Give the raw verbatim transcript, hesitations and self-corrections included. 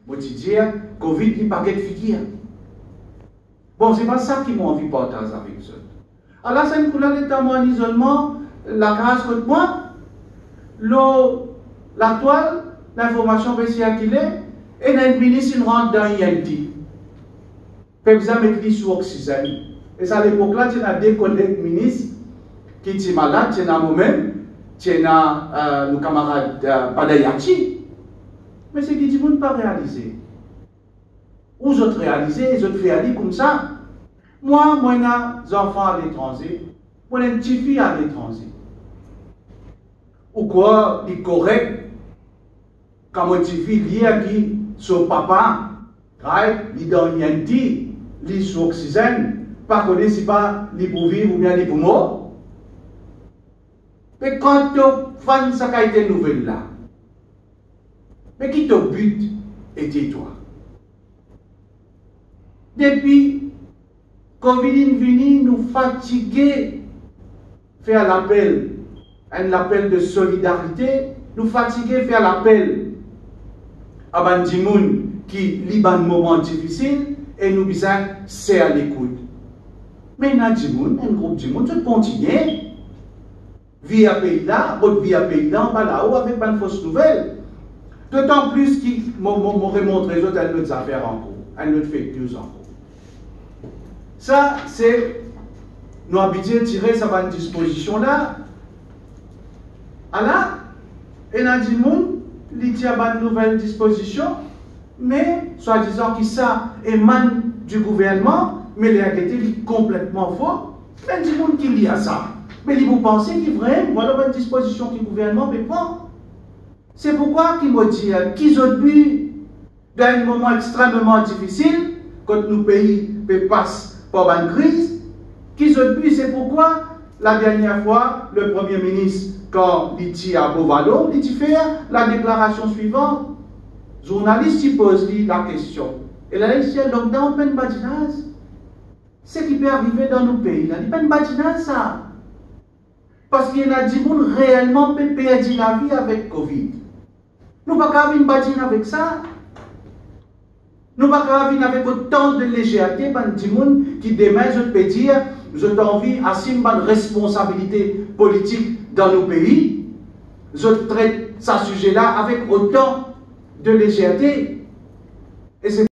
Mo ti dir, Covid, li pa get figir. Bon, se pa sa ki mo anvi partaz avek zot. Ala sa enn kou la, letan mo an izolman, lakaz kot mwa, lor latwal, linformasion pe sirkile, ena enn minis inn rant dan I N T. Pe bizin met li sou oksizenn. E sa lepok la, ti ena de koleg minis ki ti malad, ti ena momem, ti ena, eh, nou kamarad, eh, Padayati. Me seki dimoun pa realize. Ou zot realize, zot fer li koumsa. Mwa, mo ena zanfan aletranze, mo ena enn tifi aletranze. Ou krwar li korek kan mo tifi lir ki so papa, right, li dan I N T, li sou oksizenn, pa kone si pa li pou viv oubien li pou mor? Me kan to fann sa kalite nouvel la, me ki to but ete twa? Depi Covid inn vini, nou fatige fer lapel, enn lapel de solidarite, nou fatige fer lapel a bann dimoun ki li bann moman difisil e nou bizin ser lekoud. Me ena dimoun, enn group dimoun, zot kontigne vir pei la, rod vir pei la, anba lao avek bann fos nouvel. Dotan plis ki mo, mo, mo remontre zot enn lot zafer ankor, enn lot fake news ankor. Sa, se, nou abitie tire sa bann dispozision la. Ala, ena dimoun, li tir bann nouvel dispozision, me swadizan ki sa emann di gouvernman, me ler gete li konpletman fo. Enn dimoun ki lir sa, me li pou panse ki vremem, vwala bann dispozision ki gouvernman pe pran. Se poukwa ki mo dir, ki zot bi dan enn moman extrememan difisil, kot nou pei pe pas par bann kriz, ki zot bi? Se poukwa, ladernie fwa, le Premie Minis, kan li ti a Beau Vallon, li ti fer ladeklarasion swivan. Zournalis ti poz li lakestion. E la, li dir, lockdown, pa enn badinaz. Seki pe arive dan nou pei la, li pa enn badinaz sa. Parski ena dimoun reelman pe perdi lavi avek Covid. Nou pa kapav vinn badinn avek sa. Nou pa kapav vinn avek otan de lezerte, bann dimoun ki demin zot pe dir zot anvi asim bann responsabilite politik dan nou pei, zot tret sa size la avek otan de lezerte. E se